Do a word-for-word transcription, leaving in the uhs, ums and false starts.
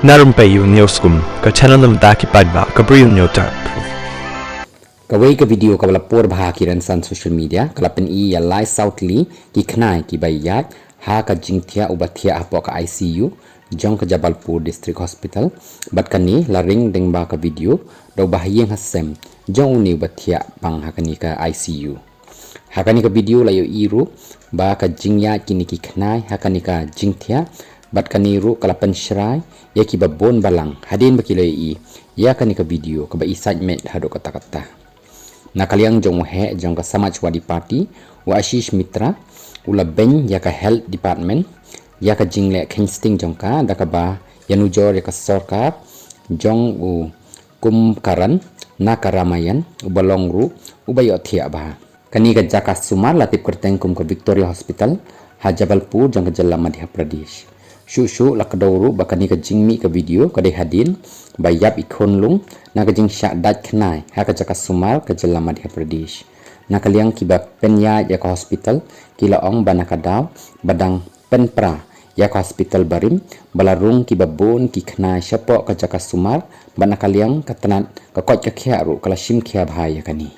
Na Rympei U News kum ka channel na bynta ki paidbah ka Bri U News Tap. Kawei ka video kaba la por bha ha ki rynsan social media ka la pyni ïa lai saw tylli ki khnai kiba ïaid ha ka jingthiah uba thiah hapoh ka I C U jong ka Jabalpur District Hospital. Bad kane la ring lyngba ka video da u bahaïing hasem jong une uba thiah pang ha kane ka I C U. Ha kane ka video la ïohi ruh ba ka jingïaid kine ki khnai ha kane ka jingthiah bad kane ruh ka la pynshai ïa kiba bun balang hadien ba ki la ïohi ïa kane ka video kaba i sait met haduh katta katta. Na ka liang jong u heh jong ka Samajwadi Party, u Ashish Mitra, u la beiñ ïa ka Health Department ïa ka jingleh kheiñ sting jong ka da kaba ïanujor ïa ka sorkar jong u Kumkaran na ka Ramayan uba long ruh uba ïohthiah bha. Kane ka jaka sumar la tip kyrteng kum ka Victoria Hospital ha Jabalpur jong ka jylla Madhya Pradesh. Shuh shuh la kdew ruh ba kane ka jingmih ka video ka dei hadien ba ïap i khun lung na ka jingshah dait khnai ha ka jaka sumar ka jylla Madhya Pradesh. Na ka liang kiba pynïaid ïa ka hospital ki la ong ba na ka daw ba dang pynpra ïa ka hospital barim ba la rung kiba bun ki khnai shapoh ka jaka sumar bad na ka liang ka tnat ka koit ka khiah ruh ka la shim khia bha ïa kane.